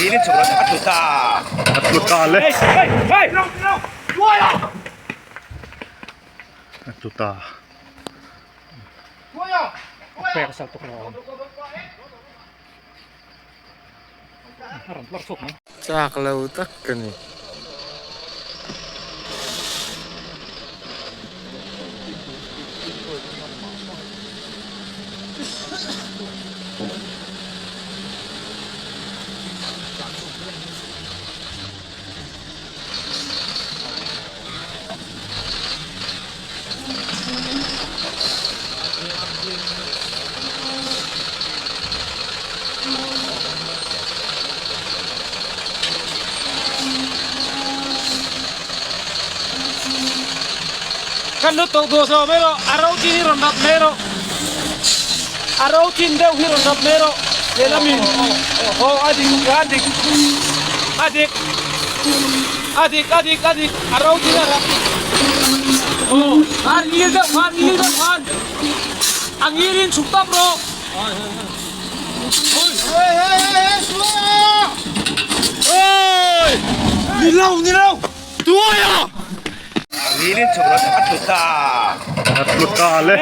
Ngilin chhuk rawh a tlu ta. A tlu ta le. A tlu ta. Chak lo tak ka ni. Kan lut tawh duh zawh mai rawh a ro chin hi rawn rap mai rawh a ro chin deuh hi rawn rap mai rawh lehlam in aw a dik a dik a dik a dik a dik a dik a ro chin a rap aw a ngil deuh khan ngil deuh khan a ngil in chhuk tawp rawh. Ngilin chhuk rawh a tlu ta. A tlu ta le.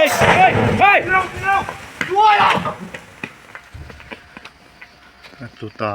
A tlu ta.